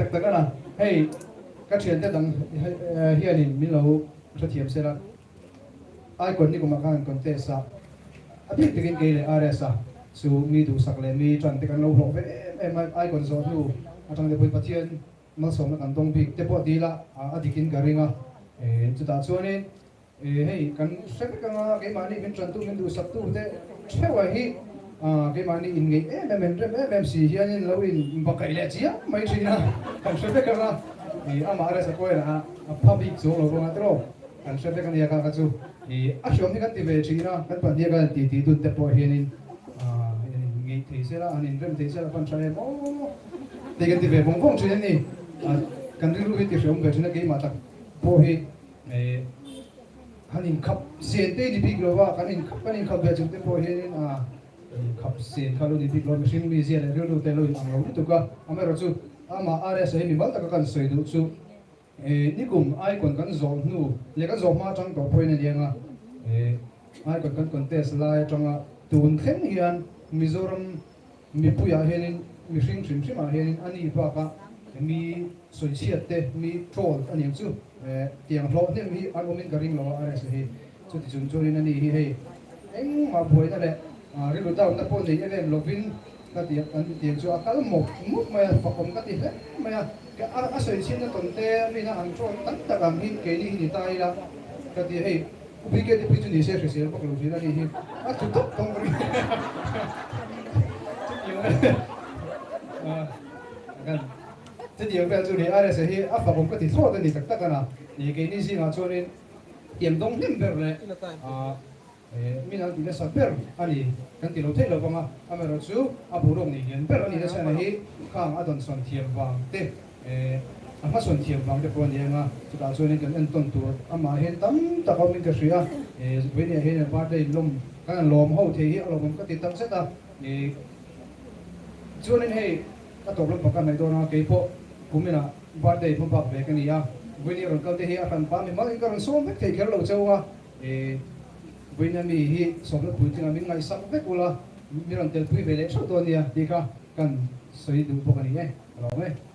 tak tak a na. Hei ka thiante dang hianin min lo hrethiam sela. Icon nikumah khan an contest a, a bik takin kei leh RS-a chu mi duhsak leh mi tan te kan lo hlawh ve em em a, Icon zawh hnu atang te pawhin Pathian malsawmna kan dawng bik te pawh dil a, a dikin ka ring a, chutah chuanin hei kan hre vek anga keimahni min tantu min duhsaktu te theuha hi keimahni inngeih em em en rem em em si hianin lo inbakaih leh chiam mai thin a, kan hre vek anga amah RS-a pawhin a pha bik chuang lo vang a tiraw. Kan hre vek a nia kha kha chu i a hriawm hi kan ti ve thin a, kan pahnih a kan ti tih dun te pawh hianin an in ngeih thei sela, an in rem thei sela pan tha em aw tih kan ti ve vawng vawng thin a ni. Kan rilru hi ti hriawm ve thin a, keimah tak pawh hi han inkhap sen te ni bik lo va, kan inkhap kan inkhap ve chung te pawh hianin inkhap sen kha lo ni bik lo, mihring mizia leh rilru te lo inang lo lutuk a, amaherawhchu amah RSA hi mimal taka kan sawi duh chu. Nikum Icon kan zawh hnu leh kan zawh hma atang tawh pawhin a ni ang a, Icon kan contest lai atanga tun thleng hian Mizoram mipuiah hianin mihring hrim hrimah hianin a ni bakah mi sawichhiat te, mi troll a ni ang chu, tiang hlawh hnem hi an awmin ka ring lo a RS hi. Chuti chung chuanin a ni hi hei engmah buaina leh rilru down-na pawh nei em em lovin ka ti an tiang chu a kal mawp mawp mai a, fakawm ka ti hle mai a. A sawi chhinna tawn te mina an ṭawn tam tak ang hi keini hi ni ta ila ka ti a, hei U BKT phei chu ni se hrisel bawk lo thin a ni hi a tlu tawp tawng ka ring chutiang chutiang vel chu ni RSA hi a fakawm ka ti thlawt a ni tak tak a na keini zingah chuanin tiang dawng hnem ber leh Min an ti nasa ber a ni kan ti lo theih lo vang a, amaherawh chu a boruak nei lian ber a ni nasa na hi khang a dawnsawn thiam vang te, a hmasawn thiam vang te pawh a ni ang a, chutah chuanin kan entawn tur amah hian tam tak a awmin ka hria a, Vawinia hian a birthday lawm kan han lawm ho thei hi a lawmawm ka ti tak zet a, chuanin hei ka tawp lampang ka hnaih dawn a, keipawh kuminah birthday hmabak ve ka ni a, Vawinia rawn kal te hi a hranpa mimal in ka rawn sawm vek thei kher lo cheu a. E, vawiina mi hi sawmna puitlinga min ngaihsak vek ula, mi rawn telpui ve leh theuh dawn nia tih kha kan sawi duh bawk a ni e, ka lawm e.